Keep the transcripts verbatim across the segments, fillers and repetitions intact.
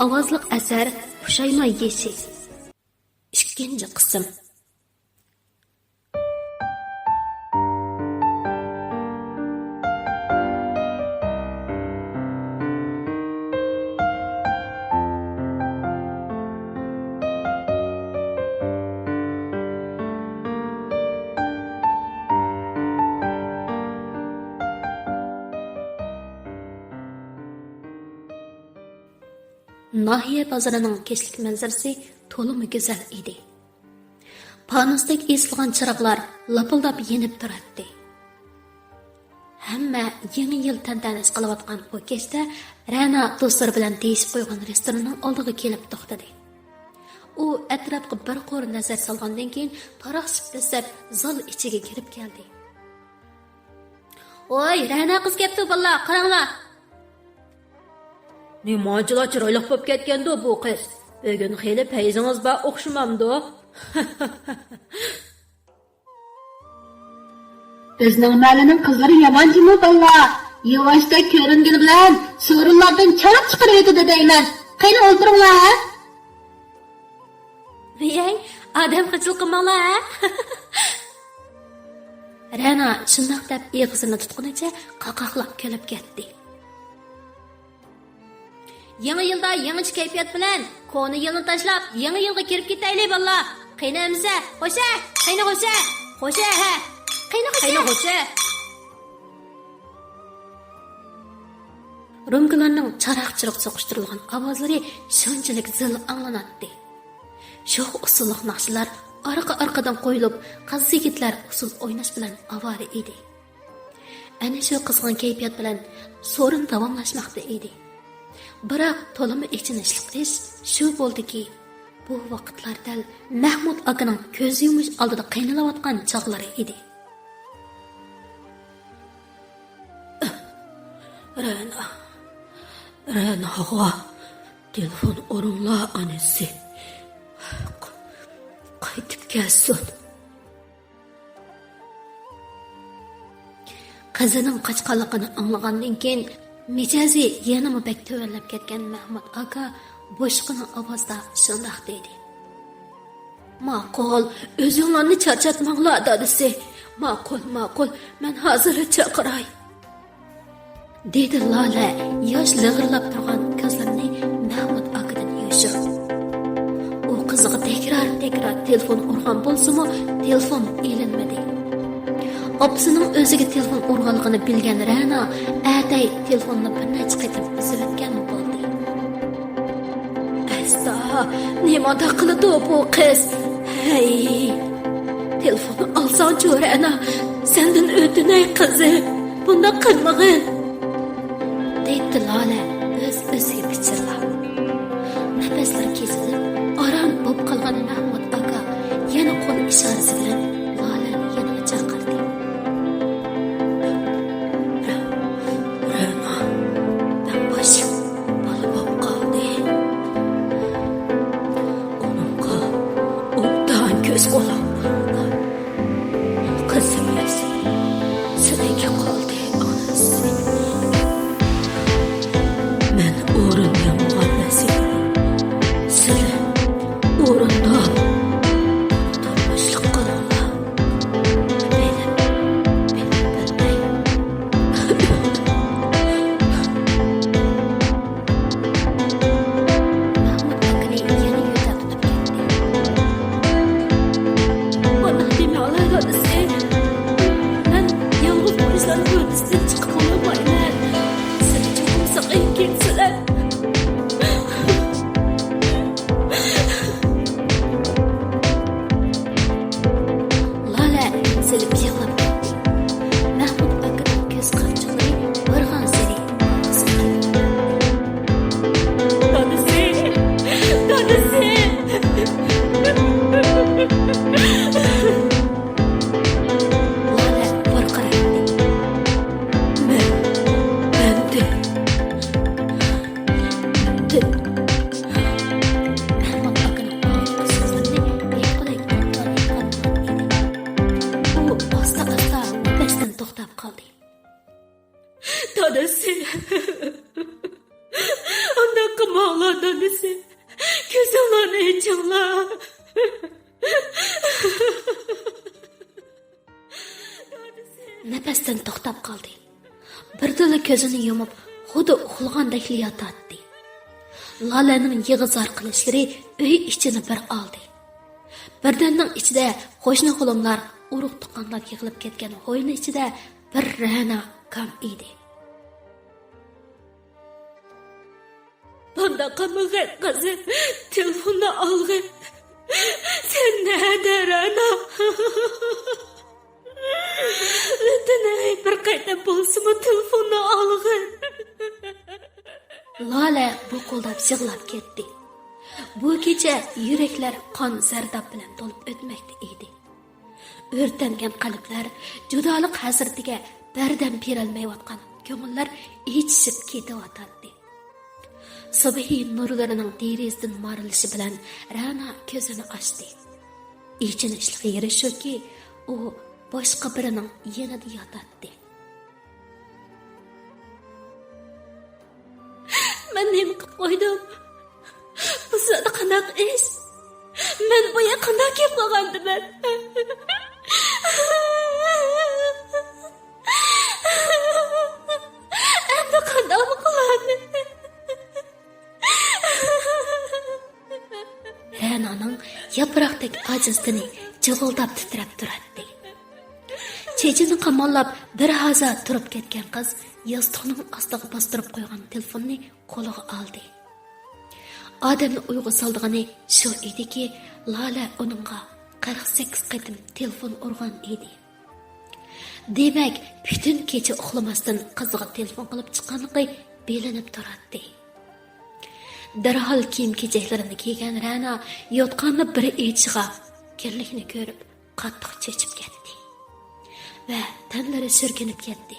ئاۋازلىق ئەسەر پۇشايمان يېشى. ئىككىنچى قىسىم. ناھىيە بازىرىنىڭ كەچلىك مەنزىرىسى تولىمۇ گۈزەل ئىدى. پانۇستەك ئېسىلغان چىراغلار لاپىلداپ يېنىپ تۇراتتى. ھەممە يېڭى يىل تەنتەنىسى قىلىۋاتقان بۇ كەچتە رەنا دوستلىرى بىلەن دېيىشىپ قويغان رېستوراننىڭ ئالدىغا كېلىپ توختىدى. ئۇ ئەتراپقا بىر قۇر نەزەر سالغاندىن كېيىن، تاراقشىپ دەسسەپ زال ئىچىگە كىرىپ كەلدى. ۋاي، رەنا قىز كەپتۇ بالىلار، قاراڭلار! نېمانچىلا چىرايلىق بولۇپ كەتكەندۇ بۇ قىز؟ بۈگۈن خېلى پەيزىڭىز بار ئوخشىمامدۇ؟ بىزنىڭ مەھەللىنىڭ قىزلىرى يامان جىمى بالىلار. ياۋاشتا كۆرۈنگىنى بىلەن سورۇنلاردىن چاراق چىقىرىۋېتىدۇ دەيمەن. قېنى ئولتۇرۇڭلار، ھە؟ ۋىيەي، ئادەم خىجىل قىلماڭلار، ھە؟ رەنا شۇنداق دەپ ئېغىزىنى تۇتقىنىچە قاقاقلاپ كۈلۈپ كەتتى. يېڭى يىلدا يېڭىچە كەيپىيات بىلەن كونا يىلنى تاشلاپ، يېڭى يىلغا كىرىپ كېتەيلى، بالىلار. قېنى ئەمىسە، خوشە! قېنى خوشە! خوشە، ھە! قېنى خوشە! قېنى خوشە! رومكىلارنىڭ چاراق-چۇرۇق سوقۇشتۇرۇلغان ئاۋازلىرى شۇنچىلىك زىل ئاڭلىناتتى. شوخ ئۇسسۇللۇق ناخشىلار ئارقا-ئارقىدىن قويۇلۇپ، قىز-يىگىتلەر ئۇسسۇل ئويناش بىلەن ئاۋارە ئىدى. ئەنە شۇ قىزغىن كەيپىيات بىلەن سورۇن داۋاملاشماقتا ئىدى. بىراق تولىمۇ ئېچىنىشلىق ئىش شۇ بولدىكى، بۇ ۋاقىتلار دەل مەھمۇت ئاكىنىڭ كۆز يۇمۇش ئالدىدا قىينىلىۋاتقان چاغلىرى ئىدى. رەنا، رەناغا تېلېفون ئۇرۇڭلار ئانىسى. قايتىپ كەلسۇن. قىزىنىڭ قاچقانلىقىنى ئاڭلىغاندىن كېيىن، مىجەزى يەنىمۇ بەك تۆۋەنلەپ كەتكەن مەھمۇت ئاكا بوشقىنا ئاۋازدا شۇنداق دېدى. ماقۇل، ئۆزۈڭلارنى چارچاتماڭلار، دادىسى. ماقۇل، ماقۇل، مەن ھازىرلا چاقىراي. دېدى لالە ياش لىغىرلاپ تۇرغان كۆزلىرىنى مەھمۇت ئاكىدىن يوشۇرۇپ. ئۇ قىزىغا تەكرار-تەكرار تېلېفون ئۇرغان بولسىمۇ، تېلېفون ئېلىنمىدى. ئاپىسىنىڭ ئۆزىگە تېلېفون ئۇرغانلىقىنى بىلگەن رەنا ئەتەي تېلېفوننى بىر نەچچە قېتىم ئۈزۈۋەتكەن بولدى. ئەستا، نېمانداق قىلىدۇ بۇ قىز؟ ھەي، تېلېفوننى ئالساڭچۇ، رەنا، سەندىن ئۆتۈنەي، قىزىم، بۇنداق قىلمىغىن، دەيتتى لالە ئۆز-ئۆزىگە پىچىرلاپ. نەپەسلىرى كېسىلىپ، ئاران بوپ قالغان مەھمۇت ئاكا يەنە قول ئىشارىسى بىلەن لالەنى يېنىغا چاقىردى. رەنا، مەن باشلىق بالا بولۇپ قالدى. ئۇنىڭغا ئوبدان كۆز قۇلاق بولۇڭلار. قىزىم ئۆزى سىلىگە قالدى، ئانىسى. مەن ئورۇن يامىغان ۋەزىپىنى سىلى ئورۇنداپ، تۇرمۇشلۇق قىلىڭلار. بىلىپ، بىلىپ بىلمەي. مەھمۇت ئاكىنى يەنە يۆتەپ تۇتۇپ كەتتى. مانا دېمەڭلار دادىسى، مەن يالغۇز بۇ ئىشلارنىڭ ھۆددىسىدىن چىقىپ بولالمايمەن. سىلەر چوقۇم ساقىيىپ كېتىسىلەر. لالە ئېزىلىپ يىغلاپ كەتتى. مەھمۇت ئاكىنىڭ كۆز قارىچۇقلىرى بارغانسېرى ئارقىسىغا كېتىۋاتاتتى. دادىسى! دادىسى! لالە ۋارقىرايتتى. مەن ئۆلدۈم. ئاللا دادىسى، كۆزۈڭلارنى ئېچىڭلار. نەپەستىن توختاپ قالدى. بىردىنلا كۆزىنى يۇمۇپ، خۇددى ئۇخلىغاندەكلا ياتاتتى. لالەنىڭ يىغا-زار قىلىشلىرى ئۆي ئىچىنى بىر ئالدى. بىردەمنىڭ ئىچىدە قوشنا-قولۇملار، ئۇرۇق-تۇغقانلار يىغىلىپ كەتكەن ھويلا ئىچىدە بىر رەنا گام ئىدى. بۇنداق قىلمىغىن، قىزىم. تېلېفوننى ئالغىن. سەن نەدە، رەنا؟ لۈتۈن، ھەي، بىر قېتىم بولسىمۇ تېلېفوننى ئالغىن. لالە بۇقۇلداپ يىغلاپ كەتتى. بۇ كېچە يۈرەكلەر قان زەرداب بىلەن تولۇپ ئۆتمەكتە ئىدى. ئۆرتەنگەن قەلبلەر، جۇدالىق ھەسرىتىگە بەردەم بېرەلمەيۋاتقان كۆڭۈللەر ئېچىشىپ كېتىۋاتاتتى. سۈبھى نۇرلىرىنىڭ دېرىزىدىن مارىلىشى بىلەن رەنا كۆزىنى ئاچتى. ئېچىنىشلىق يېرى شۇكى، ئۇ باشقا بىرىنىڭ يېنىدا ياتاتتى. مەن نېمە قىلىپ قويدۇم؟ بۇ زادى قانداق ئىش؟ مەن بۇ يەر قانداق كېلىپ قالغاندىمەن؟ ئەمدى قانداقمۇ قىلارمەن؟ رەنانىڭ ياپراقتەك ئاجىز تېنى جىغىلداپ تىترەپ تۇراتتى. چېچىنى قاماللاپ، بىر ھازا تۇرۇپ كەتكەن قىز ياستۇقنىڭ ئاستىغا باستۇرۇپ قويغان تېلېفوننى قولىغا ئالدى. ئادەمنى ئويغا سالىدىغىنى شۇ ئىدىكى، لالە ئۇنىڭغا قىرىق سەككىز قېتىم تېلېفون ئۇرغان ئىدى. دېمەك، پۈتۈن كېچە ئۇخلىماستىن قىزىغا تېلېفون قىلىپ چىققانلىقى بىلىنىپ تۇراتتى. دەرھال كىيىم-كېچەكلىرىنى كىيگەن رەنا يوتقاننى بىر ئېچىشىغا، كىرلىكنى كۆرۈپ، قاتتىق چۆچۈپ كەتتى ۋە تەنلىرى سۈركىنىپ كەتتى.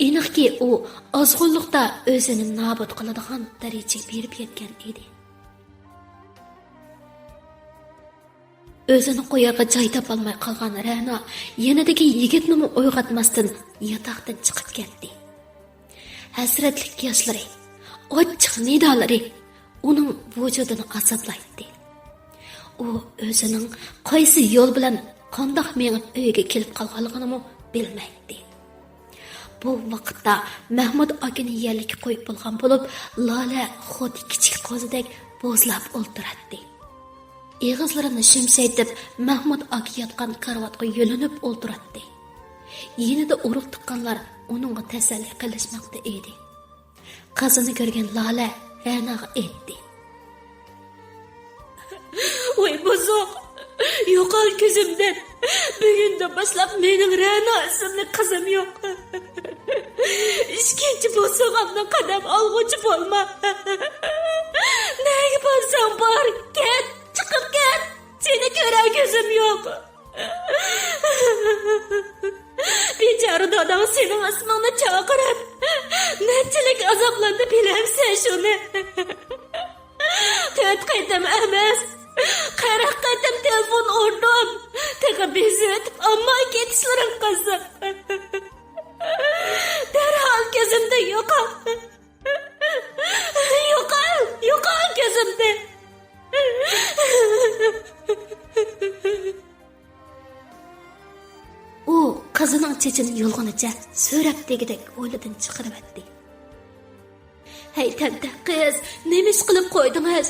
ئېنىقكى، ئۇ ئازغۇنلۇقتا ئۆزىنى نابۇت قىلىدىغان دەرىجىگە بېرىپ يەتكەن ئىدى. ئۆزىنى قويارغا جاي تاپالماي قالغان رەنا يېنىدىكى يىگىتنىمۇ ئويغاتماستىن ياتاقتىن چىقىپ كەتتى. ھەسرەتلىك ياشلىرى، ئاچچىق نىدالىرى ئۇنىڭ ۋۇجۇدىنى ئازابلايتتى. ئۇ ئۆزىنىڭ قايسى يول بىلەن قانداق مېڭىپ ئۆيىگە كېلىپ قالغانلىقىنىمۇ بىلمەيتتى. بۇ ۋاقىتتا مەھمۇت ئاكىنى يەرلىككە قويۇپ بولغان بولۇپ، لالە خۇددى كىچىك قوزىدەك بوزلاپ ئولتۇراتتى. ئېغىزلىرىنى شۈمشەيتىپ، مەھمۇت ئاكا ياتقان كارىۋاتقا يۆلىنىپ ئولتۇراتتى. يېنىدا ئۇرۇق-تۇغقانلار ئۇنىڭغا تەسەللى قىلىشماقتا ئىدى. قىزىنى كۆرگەن لالە رەناغا ئېيتتى. ۋاي بۇزۇق! يوقال كۆزۈمدىن! بۈگۈندىن باشلاپ مېنىڭ رەنا ئىسىملىك قىزىم يوق. ئىككىنچى بوسۇغامنىڭ قەدەم ئالغۇچى بولما. نەگە بارساڭ بار، كەت، چىقىپ كەت. سېنى كۆرەر كۆزۈم يوق. بىچارە داداڭ سېنىڭ ئىسمىڭنى چاقىرىپ، نەچچىلىك ئازابلاندى بىلەمسەن شۇنى؟ تۆت قېتىم ئەمەس، قىرىق قېتىم تېلېفون ئۇردۇم. تېخى بېزىۋېتىپ ئالماي كېتىشلىرىڭ قىزىق. دەرھال كۆزۈمدىن يوقال. يوقال، يوقال كۆزۈمدىن. ئۇ قىزىنىڭ چېچىنى يۇلغىنىچە سۆرەپ دېگۈدەك ھويلىدىن چىقىرىۋەتتى. ھەي، تەنتەك قىز، نېمە ئىش قىلىپ قويدىڭىز؟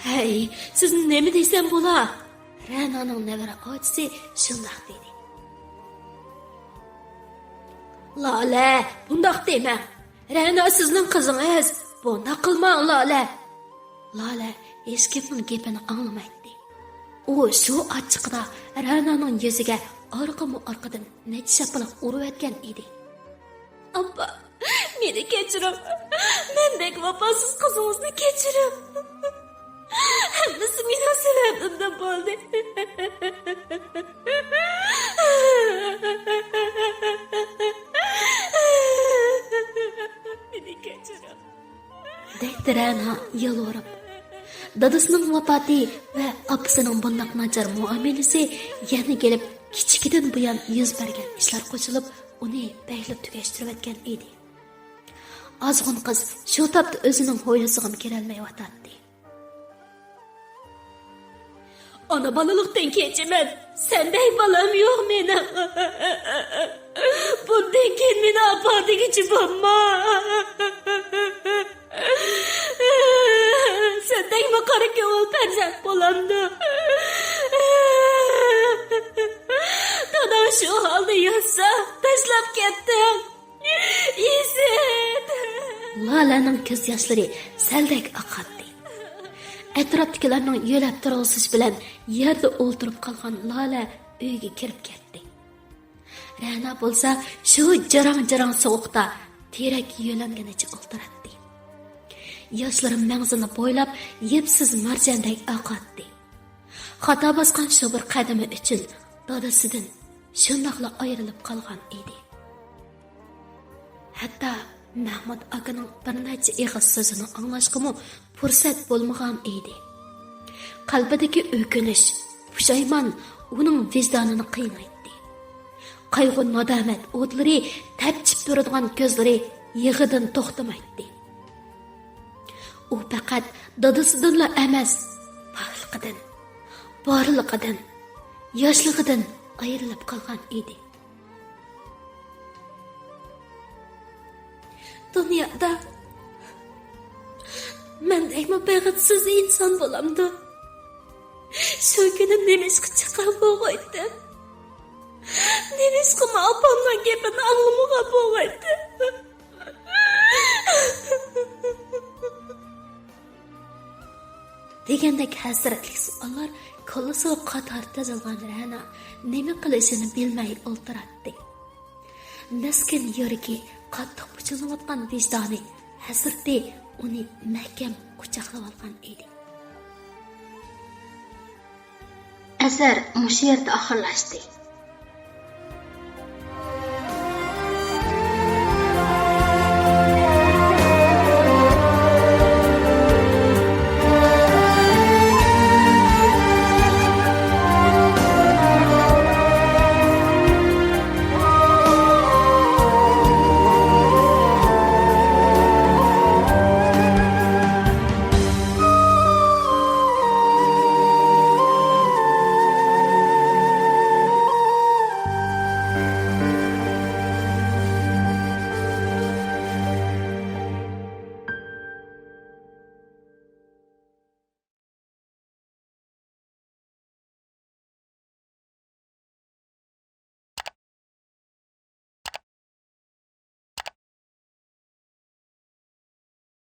ھەي، سىزنى نېمە دېسەم بولا؟ رەنانىڭ نەۋرە ئاچىسى شۇنداق دېدى. لالە، بۇنداق دېمەڭ. رەنا سىزنىڭ قىزىڭىز. بۇنداق قىلماڭ، لالە. لالە ھېچكىمنىڭ گېپىنى ئاڭلىمايتتى. ئۇ شۇ ئاچچىقىدا رەنانىڭ يۈزىگە ئارقىمۇ ئارقىدىن نەچچە شاپىلىق ئۇرۇۋەتكەن ئىدى. ئاپا، مېنى كەچۈرۈڭ. مەن بەك ۋاپاسىز قىزىڭىزنى كەچۈرۈڭ. ھەممىسى مېنىڭ سەۋەبىمدىن بولدى. مېنى كەچۈرۈڭ. دەيتتى رەنا يالۋۇرۇپ. دادىسىنىڭ ۋاپاتى ۋە ئاپىسىنىڭ بۇنداق ناچار مۇئامىلىسى يەنە كېلىپ، كىچىكىدىن بۇيان يۈز بەرگەن ئىشلار قوشۇلۇپ، ئۇنى بەكلا تۈگەشتۈرۈۋەتكەن ئىدى. ئازغۇن قىز شۇ تاپتا ئۆزىنىڭ ھويلىسىغىمۇ كىرەلمەيۋاتاتتى. ئانا بالىلىقتىن كېچىمەن. سەندەك بالام يوق مېنىڭ. بۇندىن كېيىن مېنى ئاپا دېگۈچى بولما. سەندەكمۇ قارا كۆڭۈل پەرزەنت بولامدۇ؟ داداڭ شۇ ھالدا ياتسا، تاشلاپ كەتتىڭ. ئىزىت! لالەنىڭ كۆز ياشلىرى سەلدەك ئاقاتتى. ئەتراپتىكىلەرنىڭ يۆلەپ تۇرغۇزۇشى بىلەن يەردە ئولتۇرۇپ قالغان لالە ئۆيگە كىرىپ كەتتى. رەنا بولسا شۇ جاراڭ-جاراڭ سوغۇقتا تېرەك يۆلەنگىنىچە ئولتۇراتتى. ياشلىرى مەڭزىنى بويلاپ يىپسىز مارجاندەك ئاقاتتى. خاتا باسقان شۇ بىر قەدىمى ئۈچۈن دادىسىدىن شۇنداقلا ئايرىلىپ قالغان ئىدى. ھەتتا مەھمۇد ئاكىنىڭ بىر نەچچە ئېغىز سۆزىنى ئاڭلاشقىمۇ پۇرسەت بولمىغان ئىدى. قەلبىدىكى ئۆكۈنۈش، پۇشايمان ئۇنىڭ ۋىجدانىنى قىينايتتى. قايغۇ-نادامەت ئوتلىرى تەپچىپ تۇرىدىغان كۆزلىرى يىغىدىن توختىمايتتى. ئۇ پەقەت دادىسىدىنلا ئەمەس، پاكلىقىدىن، بارلىقىدىن، ياشلىقىدىن ئايرىلىپ قالغان ئىدى. دۇنيادا مەندەكمۇ بەختسىز ئىنسان بولامدۇ؟ شۇ كۈنى نېمىشقا چىقىپ بولغايتتىم؟ نېمىشقىمۇ ئاپامنىڭ گېپىنى ئاڭلىمىغان بولغايتتىم؟ دېگەندەك ھەسرەتلىك سوئاللار كاللىسىغا قاتار تىزىلغان رەنا نېمە قىلىشىنى بىلمەي ئولتۇراتتى. مىسكىن يۈرىكى، قاتتىق پۇچۇلىنىۋاتقان ۋىجدانى، ھەسرىتى ئۇنى مەھكەم قۇچاقلىۋالغان ئىدى. ئەسەر مۇشۇ يەردە ئاخىرلاشتى.